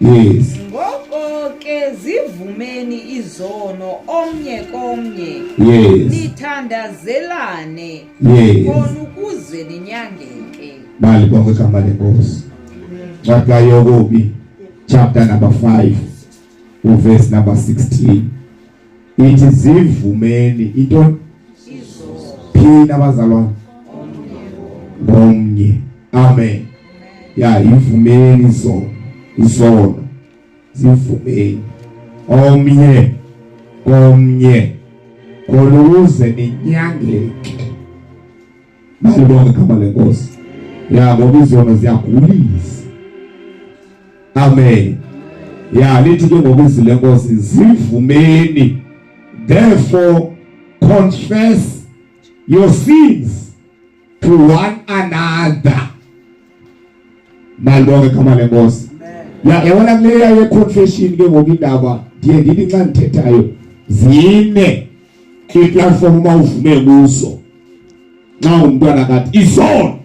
Yes. Ngoko ke zivumeni izono omnye komnye. Yes. Nithandazelane. Yes. Khona ukuze ninyangeke. Malibonge igama lenkosi. Ncwadi kaYakobi chapter number 5 uverse number 16. Ithi zivumeni into phina abazalwane ngomnye. Amen. Ya ivumeni izono. Izono zivumeni omnye komnye khona ukuze ninyangeke. Malibonge igama lenkosi. Ya ngoba izono ziyagulisa. Amen. Ya lithi ke ngokwizwi lenkosi zivumeni therefore confess your sins to one another. Malibonge igama lenkosi. Ya yabona kuleya ye confession ke ngoku indaba ndiye ndithi xa ndithethayo zine i-platform uma uvume kuzo nxa umntwana kathi izono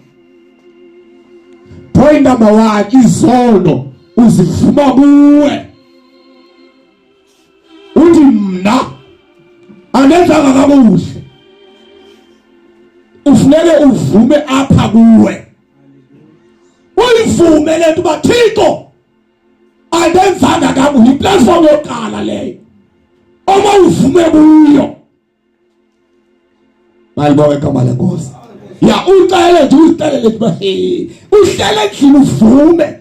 point number 1 izono uzivuma kuwe uthi mna andenzanga kakuhle ufuneke uvume apha kuwe uyivume lento uba Thixo andenzanga kakuhle iplatform yokuqala leyo oma uvume kuyo Malibonge igama lenkosi. Ya ucele nje uzicelele nje uba hey uhlele endlini uvume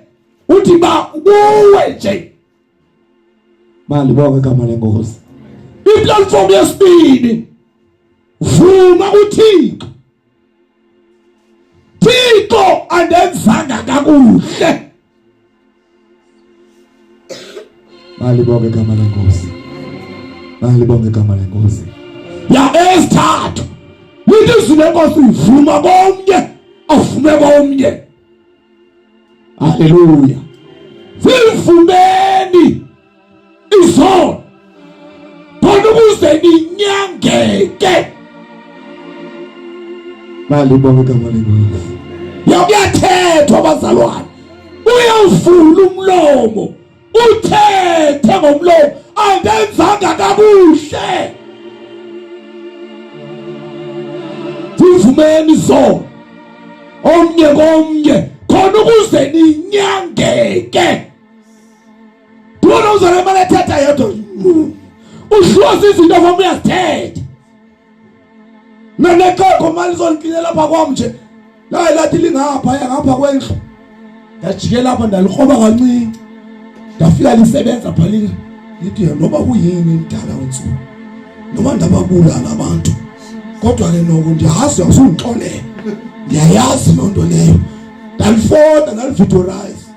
uthi ba kuwe nje. Malibonge igama lenkosi. Iplatform yesibini vuma uThixo. Thixo andenzanga kakuhle. Malibonge igama lenkosi. Malibonge igama lenkosi. Ya esithathu. Lithi izwi lenkosi vuma komnye avume komnye. Haleluya. Sivumeni izono khona ukuze ninyangeke. Malibonge igama lenkosi. Yakuyathethwa bazalwane. Uyawuvula umlomo uthethe ngomlomo andenzanga kakuhle. Sivumeni izono omnye komnye khona ukuze ninyangeke. Ndibona uzona imali ethetha yedwa udliwa zizinto ngoba uyazithetha. Nanexhego mali izondiklinela apha kwam nje laye lathi lingapha ya ngapha kwendlu ndajikela apha ndalikroba kancinci ndafika lisebenza pha lithi noba kuyini mdala wentsuku noba ndababulala abantu kodwa ke noko ndiyazi awusundixolela ndiyayazi loo nto leyo ndalifota ndalividiyorayiza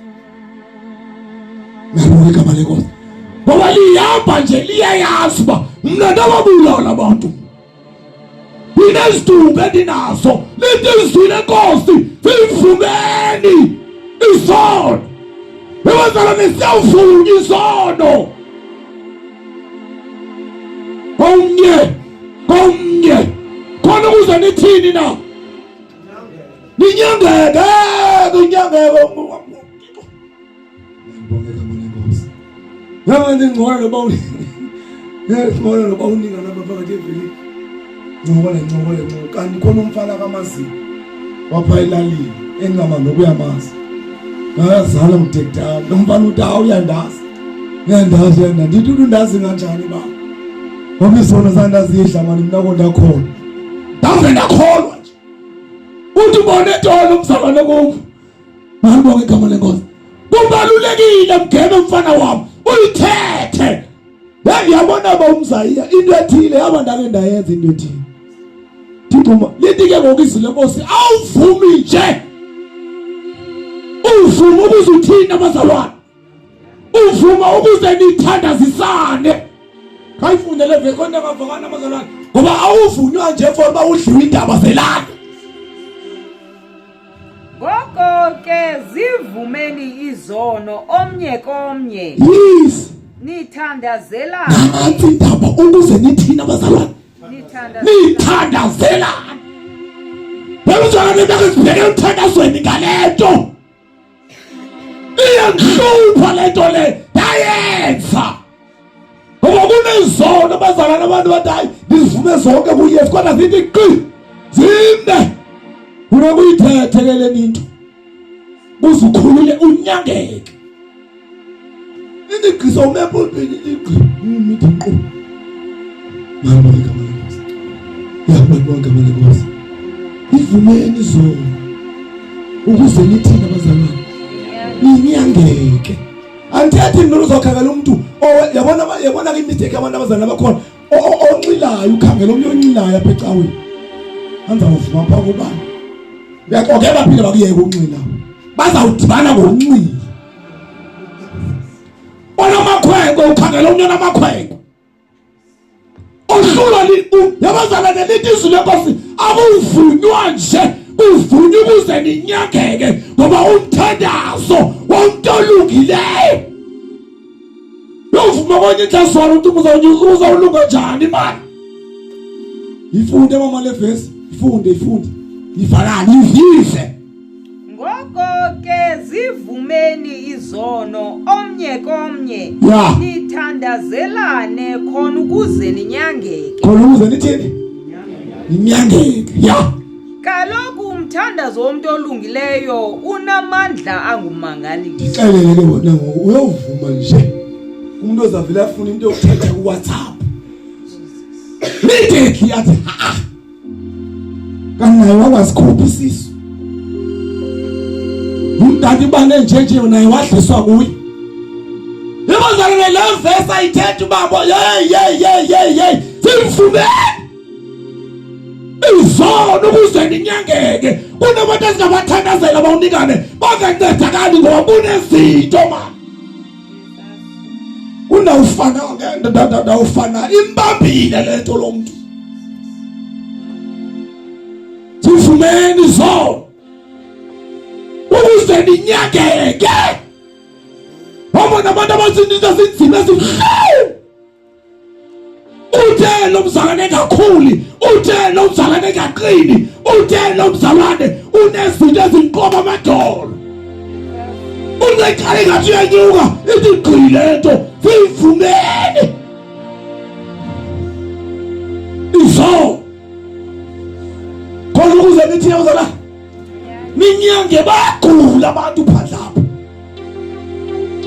Nalibonga igama lenkosi. Ngoba lihamba nje liyayazi uba mna ndababulala abantu. Ndinezidumbu endinazo lithi izwi lenkosi sivumeni izono. Ebazalwane siyawuvuma izono. Komnye komnye khona ukuze nithini na? Ninyangeke kunyangeke Ngibonge igama lenkosi. Yaba ngingcono noba ngingcono noba uninga nami phakathi evilini. Ncokole ncokole ncokole kanti khona umfana kaMazini wapha elalini engama nokuyamazi. Ngazala ngidekudala lo mfana uthi hawu uyandazi. Uyandazi uyandazi. Ndithi undazi kanjani ba? Ngoba izono zandazidla mani mina kondakhona. Ndave ndakholwa nje. Uthi ubone ntoni umzalwane kum? Malibonge igama lenkosi. Kubalulekile mgeme mfana wami uyithethe. Hey yabona ba umzayiya into ethile yaba ndake ndayenza into ethile. Thixo lithi ke ngoku izwi lenkosi awuvumi nje. Uvuma ukuze uthini abazalwane. Uvuma ukuze nithandazisane. Khayifunde le vesi konke ngavakana abazalwane ngoba awuvunywa nje for uba udliwe indaba zelali. Ngoko ke zivumeni izono omnye komnye. Yes. Nithandazelane. Nansi indaba ukuze nithini abazalwane? Nithandazelane. Wena uzalwane bake sibheke emthandazweni ngalento. Iyandihlupha le nto le ndayenza. Ngoba kunezono bazalwane abantu bathi hayi ndizivume zonke kuYesu kodwa zithi qi zime. Unokuyithethe ke le into. Uzukhulule unyangeke. Ithi gqi sowume epulpini ithi gqi imithi nkqu. Malibonge igama lenkosi. Ya malibonge igama lenkosi. Ivumeni izono ukuze nithini abazalwane ninyangeke. Andithethi mna uzokhangela umntu yabona yabona ke imistake abantu abazalwane abakhona onxilayo ukhangela omnye onxilayo apha ecaweni. Andizawuvuma phaa kubani. Uyaxoke baphinde bakuyeke ukunxila. Bazawudibana ngokunxila. Onamakhwenkwe ukhangela omnye onamakhwenkwe. Ohlulwa yabazalwane lithi izwi lenkosi akuvunywa nje kuvunywa ukuze ninyangeke ngoba umthandazo womntu olungileyo yovuma kwenye inhlaswana ukuthi uzawulunga njani mani ifunde mama le vesi ifunde ifunde ivalani ivive Ngoko ke zivumeni izono omnye komnye Ya. nithandazelane khona ukuze ninyangeke. Khona ukuze nithini? Ninyangeke. Ya. Kaloku umthandazo womntu olungileyo unamandla angumangaliso. Ndixelele ke wona ngoku uyovuma nje. Umuntu ozavele afuna into yokuthetha kuWhatsApp. Immediately athi ha. Kanti naye wakwasikhupha isisu. Umdadi ubane nje nje naye wadliswa kuye. Yabazalwane le verse ayithetha ubabo hey hey hey hey hey simfumene izono ukuze ninyangeke kunabantu esingabathandazela bawunikane bangancedakali ngoba kunezinto mani Unawufana ndawufana imbambile le nto lo mntu. Sivumeni izono ukuze ninyangeke. Wabona abantu abazinto ezinzima ezibuhlungu. Uthe lo mzalwane engakhuli, uthe lo mzalwane engaqini, uthe lo mzalwane unezinto ezinqoba amadolo. Uneqala ingathi uyenyuka ithi gqi le nto siyivumele. Izo. Khona ukuze nithi yawuzala. Ninyange bagula abantu phandle apha.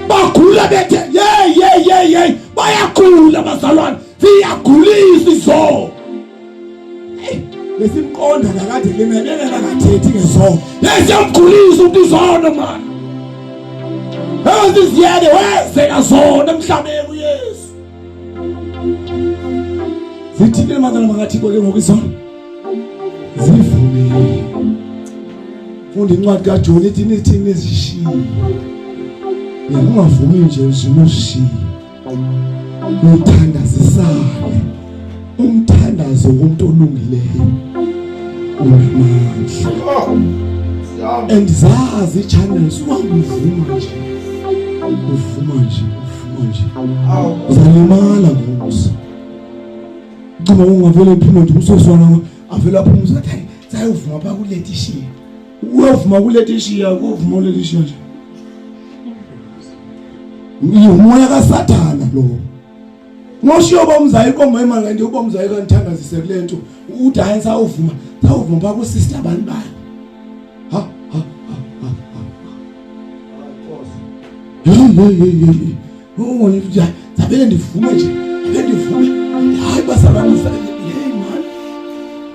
Bagula bethe ye ye ye ye bayagula bazalwane siyagulisa izono. Besimqonda kakade limele kangathethi ngezono. Lesiyamgulisa umuntu izono man. Eziziyeke wezeka zona emhlabeni uYesu. Zithini mazana makathixo ke ngoku izono? Zivumile. Funda incwadi kaJohn ithi nithi nizishiye. Yena ungavumi nje uzime uzishiye. Nithandazisane. Umthandazo womuntu olungileyo unamandla. And zazi i-channels ungavuma nje. Uvuma nje, uvuma nje. Uzalimala ngomso. Ucinga ungavele uphume nje umsoswana avele aphume usathi hayi sayovuma pha kuletishiya. Uyovuma kuletishiya, uyovuma kuletishiya nje. Umoya kaSathana lo. Ngoshiyo bomzayi komama imali nje ubomzayi kandithandazise kule nto. Uthi hayi sawuvuma, sawuvuma pha ku sister bani bani. Ha ha ha ha. Hey hey hey hey. Oh, ndavele ndivume nje ndavele ndivume hayi basabanisa hey man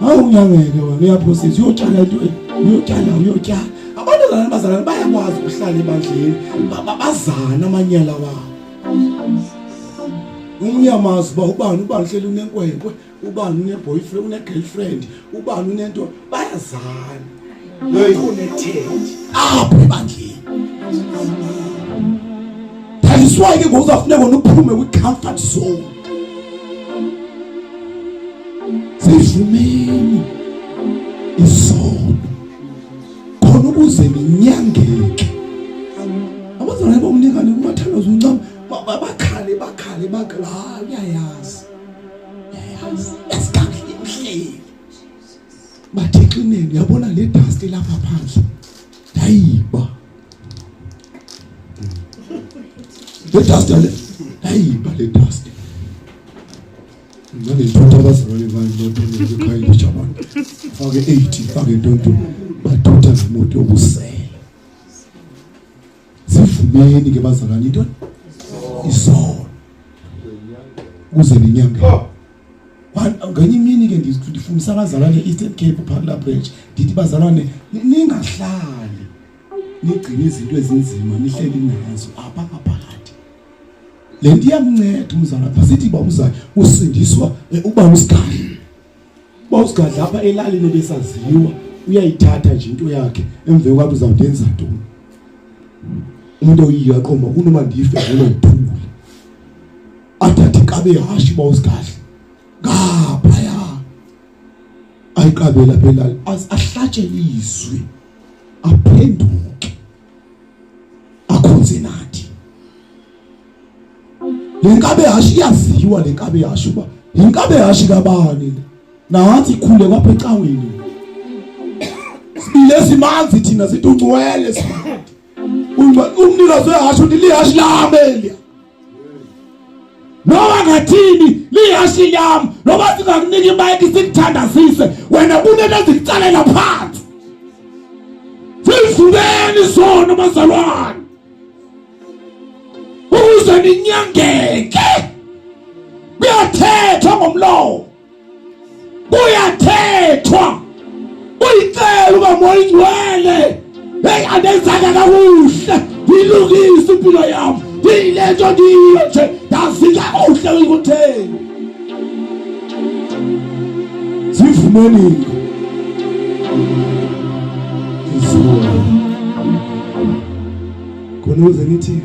hayi unyangeke wena uyaphosisa uyotshala into uyotshala uyotshala abantu zalana bazalana bayakwazi ukuhlala ebandleni bazana amanyala wabo umnyamazi uba ubani ubani hleli unenkwenkwe ubani une-boyfriend une-girlfriend ubani unento bayazana connected apha ebandleni that is why ke ngoku uzafuneka wona uphume kwi-comfort zone sivumeni isono khona ukuze ninyangeke abazalwane bomnikane kumathandazo uncama bakhale bakhale bakhale hayi uyayazi uyayazi esikahle uhleli bathi xineni yabona le dust lapha phandle ndayiba Le duster le. Ayiba le duster. Mna ndithutha abazalwane bami moto ekhaya ijabane. Fake 80, fake ntonto. Bathutha ngemoto yokusela. Sivumeni ke bazalwane into isono. Kuze ninyange. Ngenye imini ke ndifundisa abazalwane e-Eastern Cape phaa kulaa branch ndithi bazalwane ningahlali nigcine izinto ezinzima nihleli nazo apha ngaphakathi. Le nto iyamnceda umzalwane apha sithi uba umzali usindiswa eh, uba usigadla uba usigadla apha elalini ebesaziwa uyayithatha nje into yakhe emveni kwakhe uzawundenza ntoni umuntu oyiyo aqomba kunoba ndife ngcono ndithule athathe inkabi yehashi uba usigadla ngaphaya ayiqabe lapha elali ahlatshe izwi aphenduke akhonze nathi le nkabe hashi iyaziwa le nkabe hashi uba yinkabe hashi kabani le nathi ikhule kwapha ecaweni sibile simanzi thina sithi ungcwele simanzi umnikazi wehasha uthi lihashi lami eliya noma ngathini lihashi lami noma singakunika imayiki sikuthandazise wena kunento ezikutsalela phansi sivumeni izono bazalwane ukuze ninyangeke kuyathethwa ngomlomo kuyathethwa uyicela uba moya ingcwele heyi andenzanga kakuhle ndilungise impilo yam ndiyile nto ndiyiyo nje ndazi kakuhle uyikutheni zivumenile khona uze nithi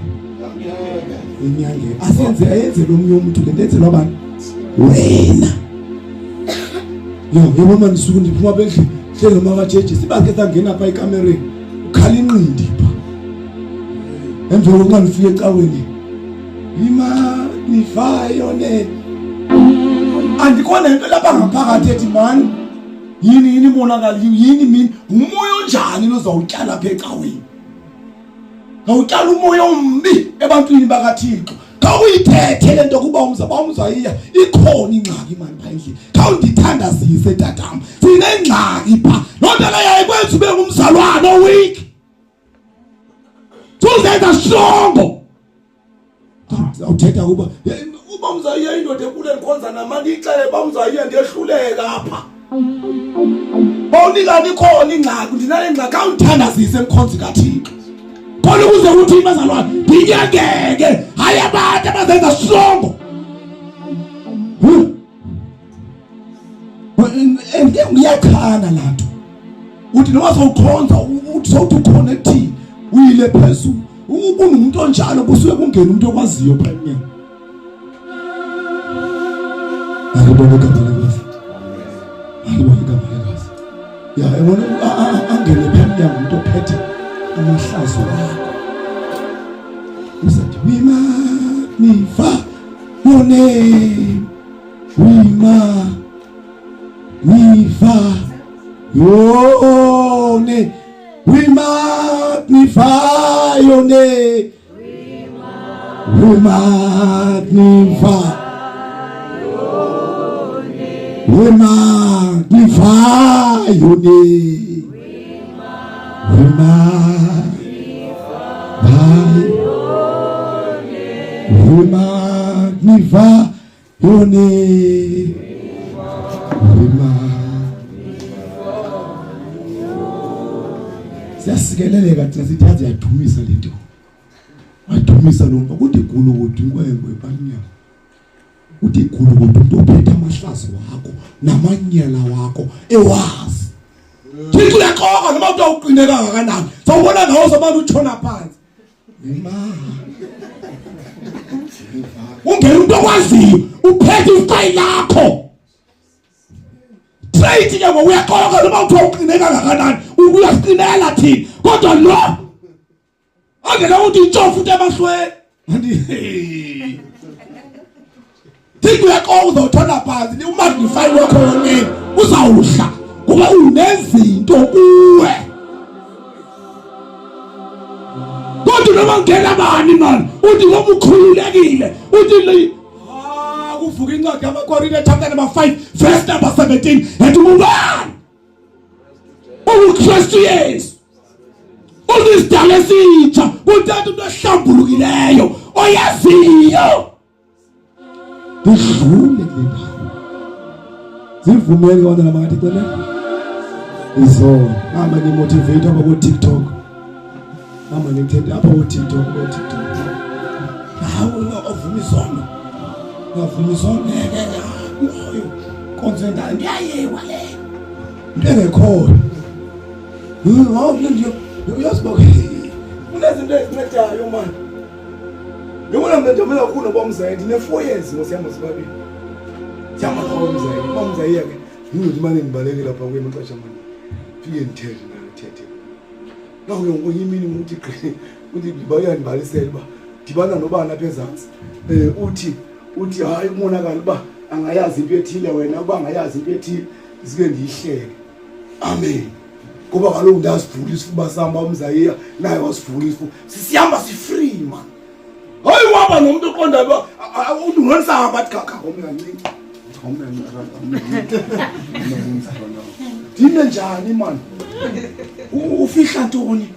inyangeni asenze ayenze lo mnye umuntu lento enzelwa abantu wena yo yebo manje suku ndiphuma bendlini hleli noma kajeje sibake sangena pha ekamereni ukhala inqindi pha emva kokuba ngifike ecaweni ima nifayo ne andikho nento lapha ngaphakathi ethi mani yini yini ibonakala yini mina umoya onjani lozawutyala apha ecaweni ngawutyala umoya ombi ebantwini bakaThixo khawuyithethe le nto kuba umza ba umzayiya ikhona ingxaki mani pha endlini khawundithandazise tatam sinengxaki pha loo nto leyo ayikwenza ube ngumzalwane oweak suzenza strong awuthetha kuba uba umzayiya indoda enkulu endikhonza namani ixele uba umzayiya ndiyehluleka apha bawunikani ikhona ingxaki ndinale ngxaki awundithandazise mkhonzi kathixo khona ukuze kuthini bazalwane ndinyangeke hayi abantu abazenza strong and ke uyachana laa nto uthi noma sowukhonza uthi sowuthi uconnectile uyile phezulu ukungumuntu onjalo kusuke kungena umuntu okwaziyo phela emnyango alibonge igama lenkosi alibonge igama lenkosi ya yabona angene pha emnyango umuntu ophethe amahlazo wakho usathi we magnify your name we magnify your name we magnify your name We magnify. We magnify your name. We magnify. We magnify your name. We Siyasikeleleka thina sithi yaze yadumisa le nto. Wadumisa lo mfo kuthi gulukudu inkwenkwe panyana. Uthi gulukudu umuntu ophethe amahlazo wakho namanyala wakho ewazi. Thixo uyaxoka noma uthi awuqine kangakanani. Sawubona ngawo sobantu utshona phansi. Nema. Ungena umuntu okwaziyo uphethe ifayili lakho. Straight ke ngoku uyaxoka noma uthi awuqine kangakanani. Uyasiqinela thina kodwa lo angena uthi itshofu into emahlweni anti Thixo uyaxoka uzawuthola phansi umagnify wakho yonini uzawudla kuba unezinto kuwe. Kodwa noma ngena bani mani uthi ngoba ukhululekile uthi ah kuvuka incwadi yamaKorinte chapter number 5 verse number 17 ethi ubani uKristu Yesu uzisidala esitsha kuthatha into ehlambulukileyo oyaziyo ndidlule kule ndawo zivumele abantwana bakathi cele izono hamba nimotivate apha kootiktok hamba nithethe apha kootiktok kootiktok hawu ungavuma izono ungavuma izono ngeke nkonzo endayo ndiyayekwa leyo into engekhoyo uyazi uba kunezinto ezincedayo mani Yabona mna ndijabule kakhulu noba umzayeni ndine-four years ngosihamba sibabili sihamba noba umzayeni uba umzayiya ke yindoda imane ndibalekela phaa kuye amaxesha amane fike ndithethe naye ndithethe naku ke ngokunye imini ngokuthi gqi uthi uyandibalisela uba dibana nobani apha ezantsi um uthi uthi hayi kumonakala uba angayazi into ethile wena uba angayazi into ethile ndisuke ndiyihleke amen ngoba kaloku ndasivula isifuba sam uba umzayiya naye wasivula isifuba sisihamba sifree man hayi waba nomntu oqondayo uba uthi unganisahamba athi khakha omnye kancinci ndime njani mani ufihla ntoni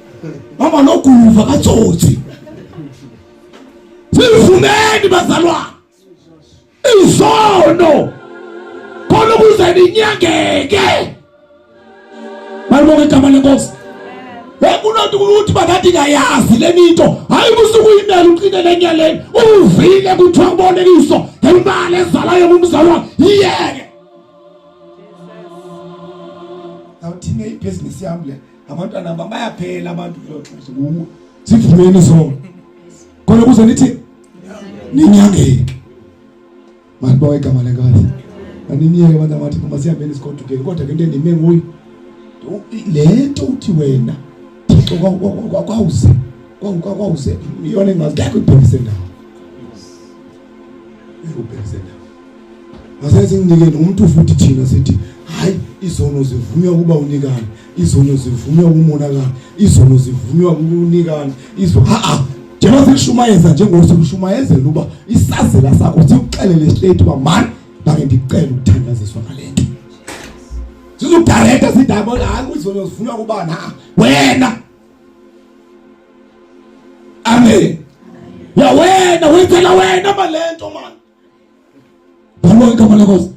hamba noguluva katsotsi sivumeni bazalwane izono khona ukuze ninyangeke malibonke igama lenkosi bekunonto ukuthi bangathi ngayazi le into hayi kusuke uyimele uqinele enyaleni uvile kuthiwa kubonekiso ngemali ezalayo kumzalwane yiyeke awuthini ibhizinisi yami le abantwana bam bayaphela abantu kulo xesha nguwe sivumeni zona khona ukuze nithi ninyangeke Malibonge igama leNkosi. Aniniyeke abantu abathi noma sihambeni sigodukeni kodwa ke into endime nguyo le nto uthi wena Thixo kwawuze kwawuze iyona engazi ngeke uyibhekise ndawo. Ngeke ubhekise ndawo. Masenze singinike nomuntu futhi thina sithi hayi izono zivunywa ukuba unikani izono zivunywa kumonakalo izono zivunywa kunikani izo ha a njengoba sikushumayeza njengoba sikushumayezela uba isazela sakho sikuxelele straight uba mani bake ndikucele ukuthandaziswa ngale nto sizokudareta sithi hayi hayi kwizono zivunywa kubani ha wena amen ya wena wenzela wena malento mani Ngibonga igama lenkosi.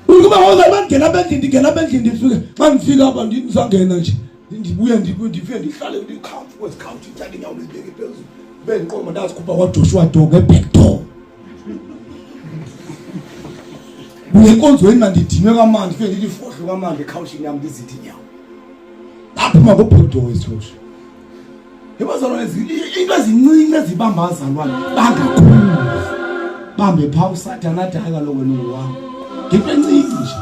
Ukuba waza bangena apha endlini ndingena apha endlini ndifike xa ndifika apha ndisangena nje ndibuye ndifike ndihlale ndikhamfu kwezi khawuthi ndithathe inyawo ndizibeke phezulu ndibe ndiqoma ndazikhupha kwaJoshua door nge-back door. Buye enkonzweni mandidinwe kamandi fike ndithi fohlo kamandi ekhawushini yam ndizithi inyawo. Ndaphuma ngo-back door wesihoshi. Yabazalwane into ezincinci ezibamba abazalwane bangakhulu. Bambe pha uSathana athi hayi kaloku wena ungowam. Ngento encinci nje.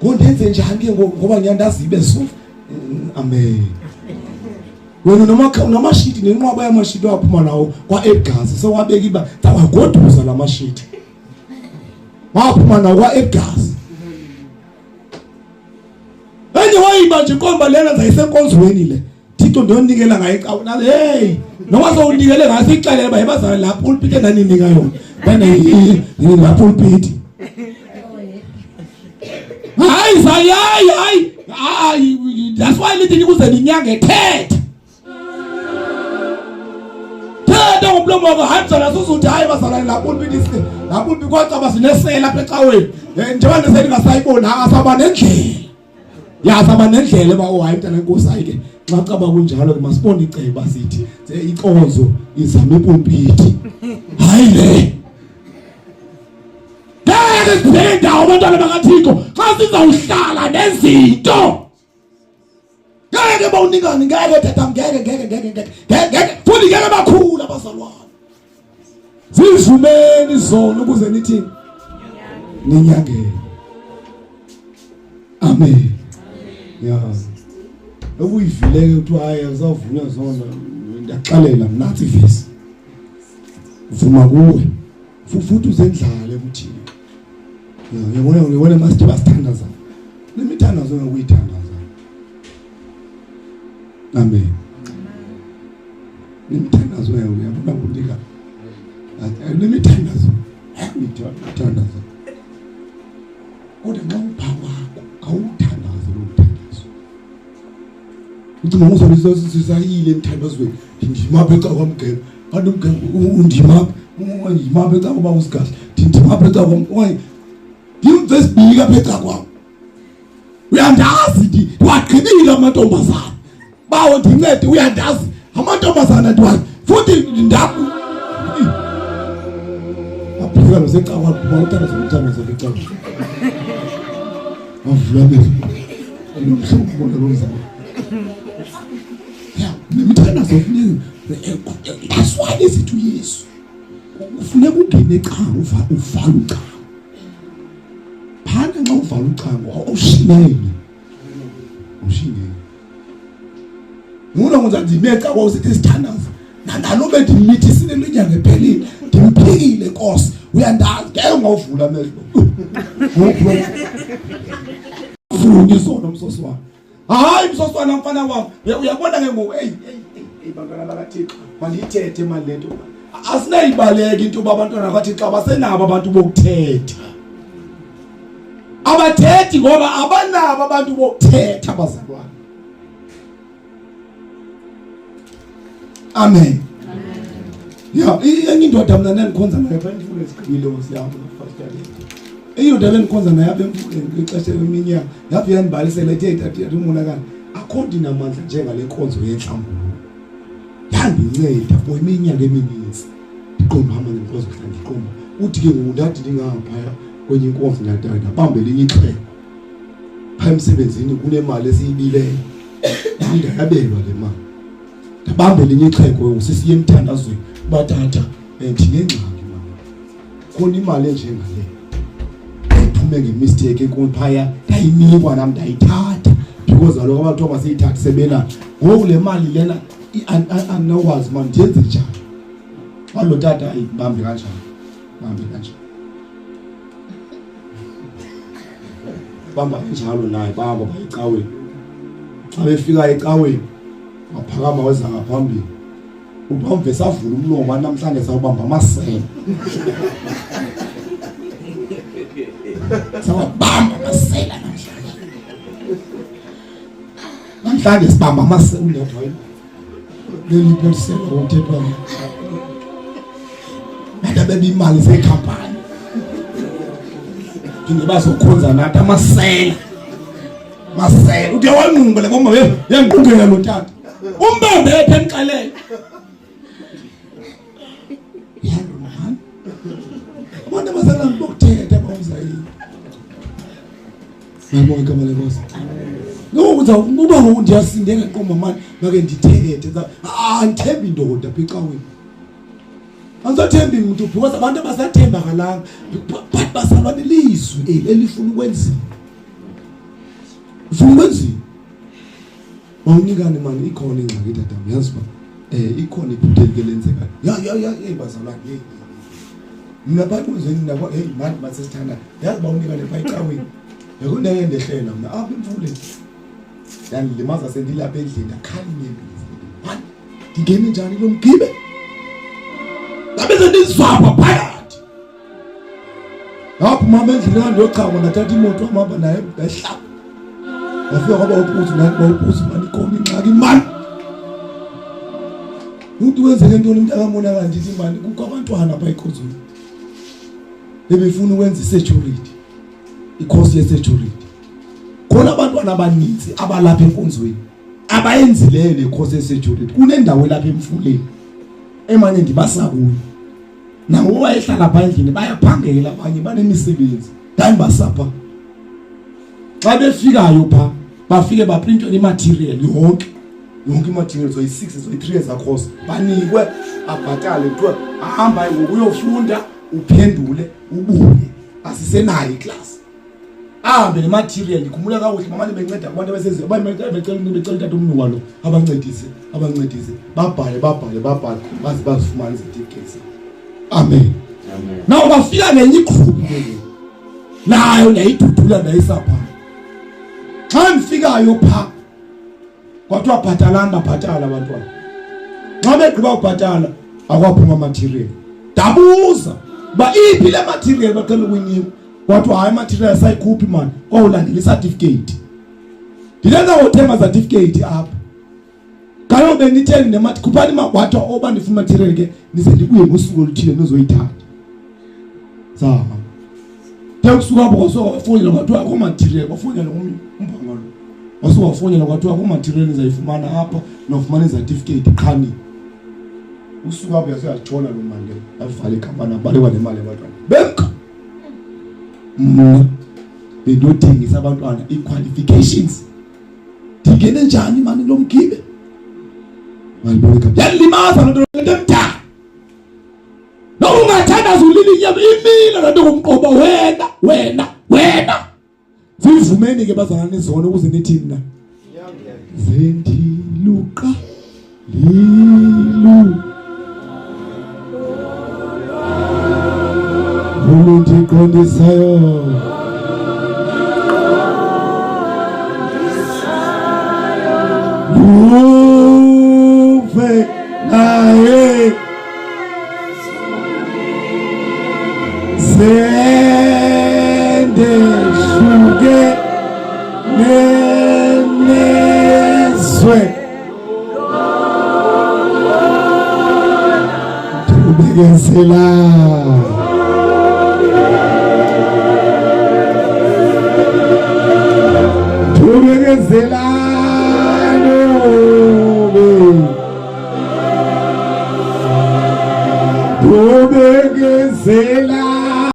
Ngondenze njani ke ngoku ngoba ngiyandazi ibe sofa. Amen. Wena noma namashiti nenqwaba yamashiti waphuma nawo kwa-Edgars sewabeka iba wagoduza la mashiti. Waphuma nawo kwa-Edgars. Enye wayiba nje inkomba lena zayisenkonzweni le. Thixo ndiyonikela ngayo ecaweni. Nathi hey, noma sowunikele ngayo sixelele uba yebazalwane la pulpit endaninika yona. Bana la pulpit. Hayi hayi hayi hayi that's why lithi nikuze ninyange thetha. Thetha ngomlomo wakho hayi mzalwane suzuthi hayi bazalwane la pulpit la pulpit kwacaba sinesela apha ecaweni. Eh, njengoba neseli ngasayiboni asaba nendlela. Ya saba nendlela uba oh hayi mntana enkosi hayi ke xa caba kunjalo ke masibone iceba sithi inkonzo izama ipulpiti. Hayi le. Ngeke sibheke indawo abantwana bakaThixo xa sizawuhlala nezinto. Ngeke bawunikani ngeke tata ngeke ngeke ngeke ngeke ngeke futhi ngeke bakhula abazalwane. Zivumeni zona ukuze nithi ninyangeke. Amen. Ya. Okuyivile ke kuthiwa hayi akusavunywa zona ndiyaxelela mna nathi ivesi. Vuma kuwe. Futhi uzendlale kuthini. Ya, uyabona uyabona masithi basithandaza. Lemithandazo ngokuyithandaza. Amen. Nemithandazo ndithandaza, kodwa nxa upha kwakho khawuthandaze loo mthandazo. Ucinga ngoba sisayile emthandazweni, ndimapha eca kwamgebe, kanti umgebe undimapha, ndimapha eca kwaba usigahle, ndimapha eca kwam, okanye ndimve esibika apha eca kwam. Uyandazi, ndiwagqibile amantombazana, bawo ndincede, uyandazi amantombazana ndiwazi futhi ndaku waphika nosecawa uthandaza umthandazo ecawa wavula amehlo enomhlobo ubona lo mzamo ya nemithandazo funeka that's why besithi uYesu kufuneka ungene ecango uvala ucango phana nxa uvala ucango awushinenye ushinenye nguna ngonza ndime eca kwawusithi sithandaza nalo bendimithisile lenyanga ephelile ndimphikile nkosi uyandazi ngeke ungawuvula amehlo funi izono msoswana hayi msoswana mfana wam uyabona ke ngoku eyi eyi bantwana bakathixo mandiyithethe mali le nto asinayibaleka into yoba abantwana bakathixo abasenabo abantu bokuthetha abathethi ngoba abanabo abantu bokuthetha abazalwane amen ya enye indoda mna ndandikhonza nayo pha emfuleni sigqibile nkosi yam indoda bendikhonza nayo apha emfuleni kwixesha leminyaka yafika yandibalisela ethe tata umonakalo akho nto inamandla njengale nkonzo yentlambuluko yandinceda for iminyaka emininzi ndiqonda uhamba ngenkonzo mhla ndiqonda uthi ke ngoku ndathi ndingaphaya kwenye inkonzo ndabamba elinye ixhego phaa emsebenzini kunemali esiyibileyo nam ndayabelwa le mali ndabamba elinye ixhego sisiye emthandazweni uba tata um ndinengxaki mama khona imali enjengale iphume ngemistake enkulu phaya ndayinikwa nam ndayithatha because kaloku abantu kuthiwa masiyithathe sebenayo ngoku le mali lena andinokwazi uba ndiyenze njani walo tata ayibambe kanjani bambe kanjani bamba kanjalo naye bahamba baye ecaweni xa befika ecaweni waphakama weza ngaphambili ubamve savula umlomo namhlanje sawubamba amasele sawabamba amasela namhlanje namhlanje sibamba amasela ulethwa leliphi elisela ngokuthethwa bantu abeba imali zekhampani phinde bazokhonza nathi amasela masela ude wanqunga le ngoma yanqungela lo tata umbambe ephe emxelele yalona abantu abazalana bokuthetha bawuzayini Ngiyabonga igama lenkosi. Ngoku uba ngoku ndiyasindeka qomba mani make ndithethe. Andithembi indoda apha ecaweni. Andisathembi mntu because abantu abasathembakalanga but basalwa nelizwi eli elifuna ukwenziwa. Ufuna ukwenziwa. Mawunikane mani ikhona ingxaki tata uyazi uba um ikhona iphutha elike lenzekayo. Ya ya ya yeyi bazalwane yeyi. Mna phakathi kwenzeni nabo heyi mani masesithandayo. Yazi uba unikane phaa ecaweni. Yayikho into endehlela mna apha emfuleni. Yandilimaza sendilapha endlini ndakhala inyembezi. Mani ndingene njani lo mgibe? Ndabe sendizwapha phakathi. Ndaphuma apha endlini ndandiyochama ndathatha imoto wamhamba naye ndehla. Ndafika kwaba uphuzu nathi bawuphuzu mani ikhona ingxaki mani. Uthi wenzeke ntoni mntakamonakala ndithi mani kukho abantwana apha enkonzweni. Bebefuna ukwenza i-security. Ikhosi ye-security. Khona abantwana abaninzi abalapha enkonzweni abayenzileyo le khosi ye-security. Kunendawo elapha emfuleni emane ndibasa kuyo. Nangoku wayehlala pha endlini bayaphangela abanye banemisebenzi. Ndandibasa pha. Xa befikayo pha bafike baprintwe imaterial yonke yonke imaterial zoyi-six zoyi-three ezakhosa banikwe abhatale kuthiwa ahamba ngoku uyofunda uphendule ubuye asisenayo iklasi ahambe nematerial ndikhumbula kakuhle bamane benceda kubantu abesezibecela becela utata umnuka lo abancedise abancedise babhale babhale babhale baze bazifumane izetifiketi amen nawo bafika nenye igruphu nayo ndayidudula ndayisa pha xa ndifikayo pha kwathiwa bhatalani babhatala abantwana xa begqiba kubhatala akwaphuma material. Ndabuza uba iphi le material baqhela ukuyinikwa. Kwathiwa hayi material sayikhuphi mani, kwawulandela icertificate. Ndilenza ngothenga certificate apha. Kaloku benditheni nemathi khuphani kwathiwa oba ndifuna material ke nize ndibuye ngosuku oluthile nizoyithatha. Zama. Te kusuka apho kwasuka kwafowunelwa kwathiwa akho material kwafowunelwa omnye umbhanga lo. Wasuka wafowunelwa kwathiwa akho material nizayifumana apha nofumana izatifiketi qha nini. Usuka apho yase yatshona loo mali leyo yavala ikhampani abalekwa nemali yabantwana. Bemka. Mna bendiyothengisa abantwana ii-qualifications. Ndingene njani mani lo mgibe? Malibona igama. Yandilimaza loo nto lento emdaka. Noba ungathandaza ulila inyama imile loo nto ngumqobo wena wena wena. Zivumeni ke bazalwane izona ukuze nithini na? Zendiluqa lilu. Ulundiqondisayo. Luve naye. Zendehluke nenezwe Thubekezela Thubekezela.